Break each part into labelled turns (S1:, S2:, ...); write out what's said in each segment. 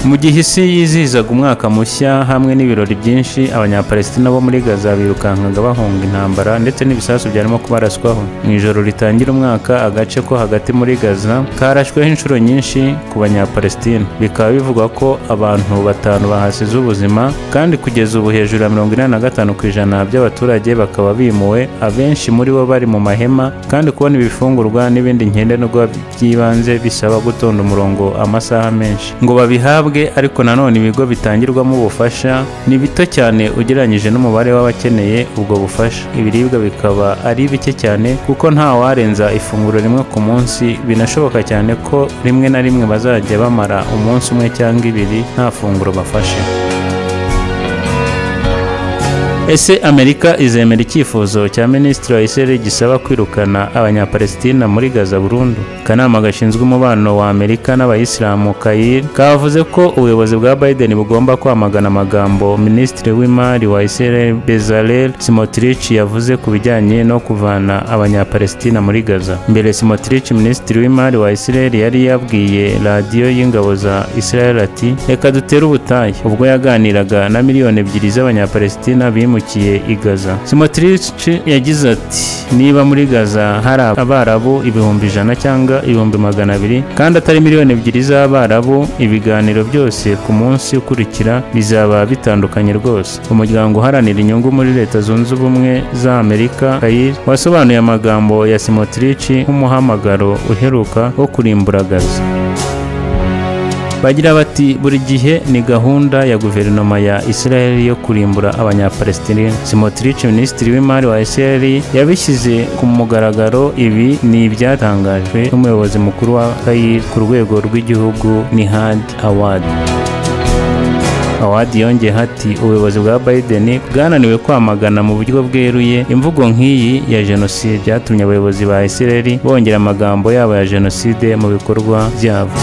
S1: Mu gihe isi yizihizaga umwaka mushya hamwe n'ibirori byinshi, Abanyapalestina bo muri Gaza birukankaga bahunga intambara ndetse n'ibisasu byarimo kubaraswaho. Mu ijoro ritangira umwaka, agace ko hagati muri Gaza karashweho inshuro nyinshi ku Banyapalestina, bikaba bivugwa ko abantu 5 bahasize ubuzima, kandi kugeza ubu hejuru ya 85% by'abaturage bakaba bimuwe, abenshi muri bo bari mu mahema, kandi kubona ibifungurwa n'ibindi nkenerwa by'ibanze bisaba gutonda umurongo amasaha menshi ngo babihabwe. Ariko nanone ibigo bitangirwamo ubufasha ni bito cyane ugereranyije n'umubare w'abakeneye ubwo bufasha. Ibiribwa bikaba ari bike cyane kuko nta warenza ifunguro rimwe ku munsi. Binashoboka cyane ko rimwe na rimwe bazajya bamara umunsi umwe cyangwa ibiri nta funguro bafashe. Ese Amerika izemera icyifuzo cya Minisitiri wa Israel gisaba kwirukana Abanyapalestina muri Gaza burundu? Akanama gashinzwe umubano wa Amerika n'Abayisilamu CAIR kavuze ko ubuyobozi bwa Biden bugomba kwamagana amagambo Minisitiri w'Imari wa Israel Bezalel Smotrich yavuze ku bijyanye no kuvana Abanyapalestina muri Gaza. Mbere Smotrich, Minisitiri w'Imari wa Israel, yari yabwiye radiyo y'ingabo za Israel ati: "Reka dutere ubutayu," ubwo yaganiraga na 2 miliyoni z'Abanyapalestina bimukiye i Gaza. Smotrich yagize ati: "Niba muri Gaza hari Abarabu 100,000 cyangwa 200,000 kandi atari 2 miliyoni z'Abarabu, ibiganiro byose ku munsi ukurikira bizaba bitandukanye rwose." Umuryango uharanira inyungu muri Leta Zunze Ubumwe za Amerika CAIR wasobanuye amagambo ya Smotrich nk'umuhamagaro uheruka wo kurimbura Gaza. Bagira bati: "Buri gihe ni gahunda ya guverinoma ya Israel yo kurimbura Abanyapalestina. Smotrich, Minisitiri w'Imari wa Israel, yabishyize ku mugaragaro." Ibi ni ibyatangajwe n'umuyobozi mukuru wa CAIR ku rwego rw'igihugu, Nihad Awad. Awad yongeyeho ati: "Ubuyobozi bwa Biden bwananiwe kwamagana mu buryo bweruye imvugo nk'iyi ya jenoside. Byatumye abayobozi ba Israel bongera amagambo yabo ya jenoside mu bikorwa byabo."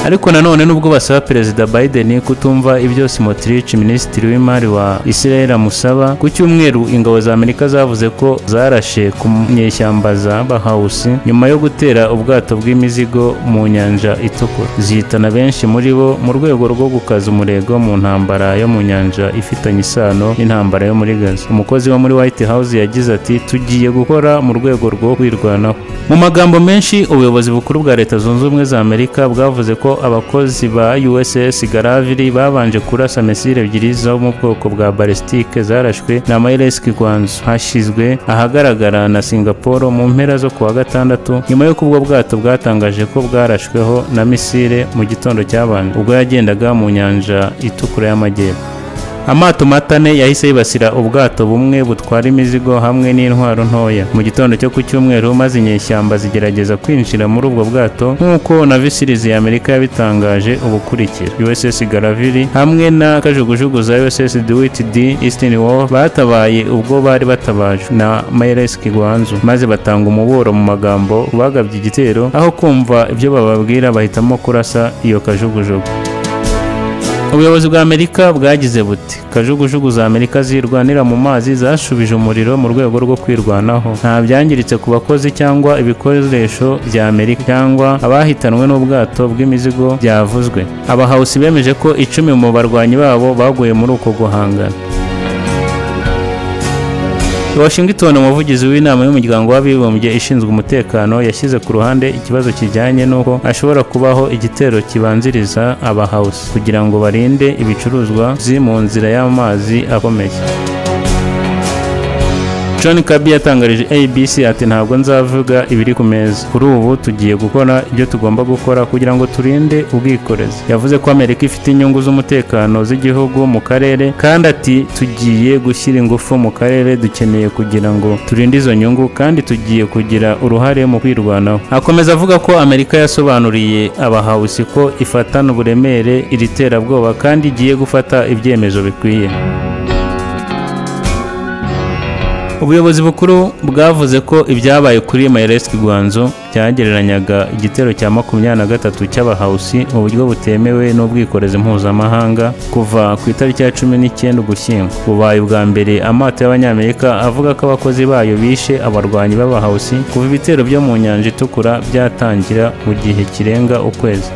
S1: Ariko nanone nubwo basaba Perezida Biden kutumva ibyo Smotrich, Minisitiri w'Imari wa Israel, amusaba, ku cyumweru ingabo za Amerika zavuze ko zarashe ku nyeshyamba za Bahawusi nyuma yo gutera ubwato bw'imizigo mu Nyanja Itukura, zihitana benshi muri bo, mu rwego rwo gukaza umurego mu ntambara yo mu nyanja ifitanye isano n'intambara yo muri Gaza. Umukozi wo muri White House yagize ati: "Tugiye gukora mu rwego rwo kwirwanaho." Mu magambo menshi, ubuyobozi bukuru bwa Leta Zunze Ubumwe za Amerika bwavuze ko abakozi ba USS Gravely babanje kurasa misile ebyiri zo mu bwoko bwa ballistique zarashwe na Maersk Guangzhou, hashyizwe ahagaragara na Singapore mu mpera zo kuwa gatandatu, nyuma y'uko ubwo bwato bwatangaje ko bwarashweho na misile mu gitondo cyabanje ubwo yagendaga mu Nyanja Itukura y'Amajyepfo. Amato mato ane yahise yibasira ubwato bumwe butwara imizigo hamwe n'intwaro ntoya mu gitondo cyo ku cyumweru, maze inyeshyamba zigerageza kwinjira muri ubwo bwato, nk'uko Navy SEALs ya Amerika yabitangaje. Ubukurikira USS Gravely hamwe na kajugujugu za USS Dwight D. Eisenhower batabaye ubwo bari batabajwe na Maersk Guangzhou, maze batanga umuburo mu magambo bagabye igitero. Aho kumva ibyo bababwira, bahitamo kurasa iyo kajugujugu. Ubuyobozi bwa Amerika bwagize buti: "Kajugujugu za Amerika zirwanira mu mazi zashubije umuriro mu rwego rwo kwirwanaho. Nta byangiritse ku bakozi cyangwa ibikoresho bya Amerika cyangwa abahitanwe n'ubwato bw'imizigo byavuzwe." Abahawusi bemeje ko 10 mu barwanyi babo baguye muri uko guhangana. I Washington, umuvugizi w'inama y'Umuryango w'Abibumbye ishinzwe umutekano yashyize ku ruhande ikibazo kijyanye n'uko hashobora kubaho igitero kibanziriza Abahawusi kugira ngo barinde ibicuruzwa mu nzira y'amazi akomeye. John Kirby yatangarije ABC ati: "Ntabwo nzavuga ibiri ku meza. Kuri ubu tugiye gukora ibyo tugomba gukora kugira ngo turinde ubwikorezi." Yavuze ko Amerika ifite inyungu z'umutekano z'igihugu mu karere, kandi ati: "Tugiye gushyira ingufu mu karere dukeneye kugira ngo turinde izo nyungu, kandi tugiye kugira uruhare mu kwirwanaho." Akomeza avuga ko Amerika yasobanuriye Abahawusi ko ifatana uburemere iri terabwoba kandi igiye gufata ibyemezo bikwiye. Ubuyobozi bukuru bwavuze ko ibyabaye kuri Maersk Guangzhou byagereranyaga igitero cya 23 cy'abahausi mu buryo butemewe n'ubwikorezi mpuzamahanga kuva ku itariki ya 19 Ugushyingo. Bubaye ubwa mbere amato y'Abanyamerika avuga ko abakozi bayo bishe abarwanyi b'abahausi kuva ibitero byo mu nyanja itukura byatangira mu gihe kirenga ukwezi.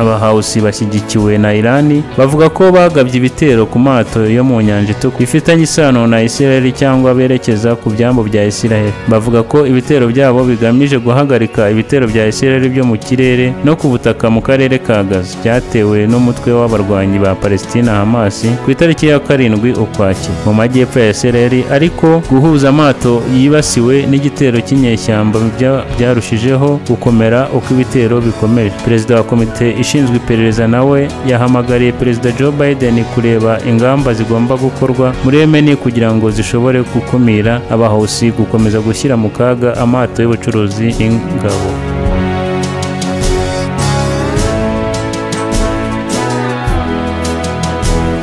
S1: Abahausi bashyigikiwe na Irani bavuga ko bagabye ibitero ku mato yo mu nyanja itukura ifitanye isano na Israel cyangwa berekeza ku byambu bya Israel. Bavuga ko ibitero byabo bigamije guhagarika ibitero bya Israel byo mu kirere no ku butaka mu karere ka Gaza byatewe n'umutwe w'abarwanyi ba Palestina Hamas ku itariki ya 7 Ukwakira mu majyepfo ya Israel. Ariko guhuza amato yibasiwe n'igitero cy'inyeshyamba byarushijeho gukomera uko ibitero bikomeje. Perezida wa komite ishinzwe iperereza nawe yahamagariye Perezida Joe Biden kureba ingamba zigomba gukorwa muri Yemen kugira ngo zishobore gukumira abahusi gukomeza gushyira mu kaga amato y'ubucuruzi n'ingabo.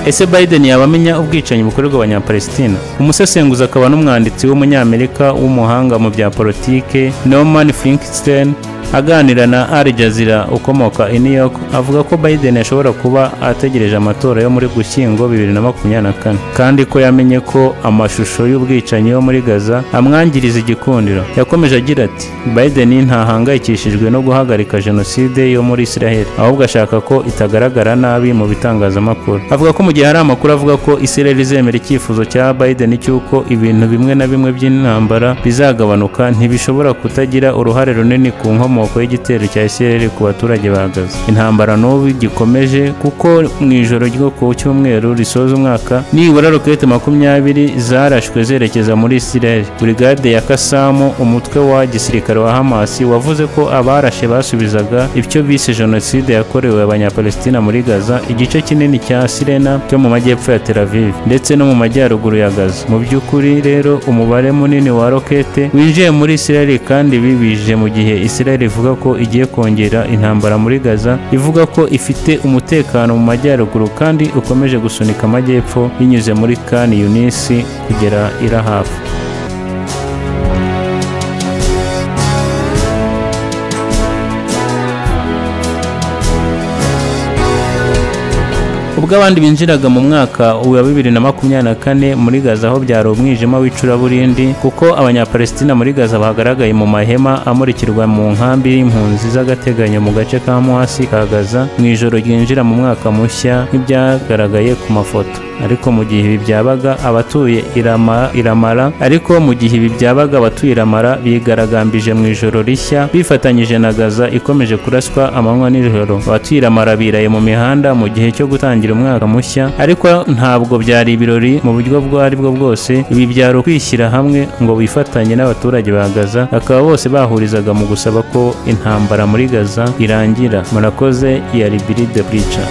S1: Ese Biden yabamenya ubwicanyi bukorerwa abanyapalestina? Umusesenguzi akaba n'umwanditsi w'umunyamerika w'umuhanga mu bya politike Norman Finkelstein aganira na Al Jazeera ukomoka i New York avuga ko Biden ashobora kuba ategereje amatora yo muri Gushyingo 2024 kandi ko yamenye ko amashusho y'ubwicanyi yo muri Gaza amwangiriza igikundiro. Yakomeje agira ati Biden ntahangayikishijwe no guhagarika jenoside yo muri Israel, ahubwo ashaka ko itagaragara nabi mu bitangazamakuru. Avuga ko mu gihe hari amakuru avuga ko Israel izemera icyifuzo cya Biden cy'uko ibintu bimwe na bimwe by'intambara bizagabanuka, ntibishobora kutagira uruhare runini ku nkomoko y'igitero cya Israel ku baturage ba Gaza. Intambara n'ubu gikomeje kuko mu ijoro ryo ku cyumweru risoza umwaka nibura rokete 20 zarashwe zerekeza muri Israel. Brigade ya Qassam, umutwe wa gisirikare wa Hamas, wavuze ko abarashe basubizaga ibyo bise jenoside yakorewe abanyapalestina muri Gaza, igice kinini cya Sirena cyo mu majyepfo ya Tel Aviv ndetse no mu majyaruguru ya Gaza. Mu by'ukuri rero umubare munini wa rokete winjiye muri Israel, kandi bibije mu gihe Israel ivuga ko igiye kongera intambara muri Gaza, ivuga ko ifite umutekano mu majyaruguru kandi ukomeje gusunika amajyepfo binyuze muri Khan Yunis kugera i Rafah. Ubwo abandi binjiraga mu mwaka wa 2024 muri Gaza aho byari umwijima w'icuraburindi, kuko abanyapalestina muri Gaza bagaragaye mu mahema amurikirwa mu nkambi y'impunzi z'agateganyo mu gace ka Muasi ka Gaza mu ijoro ryinjira mu mwaka mushya nk'ibyagaragaye ku mafoto. Ariko mu gihe ibi byabaga abatuye Iramara bigaragambije mu ijoro rishya bifatanyije na Gaza ikomeje kuraswa amanywa n'ijoro. Abatuye Iramara biraye mu mihanda mu gihe cyo gutangira umwaka mushya, ariko ntabwo byari ibirori mu buryo bwo ari bwo bwose. Ibi byari ukwishyira hamwe ngo bifatanye n'abaturage ba Gaza, bakaba bose bahurizaga mu gusaba ko intambara muri Gaza irangira. Murakoze, yari Billy the Preacher.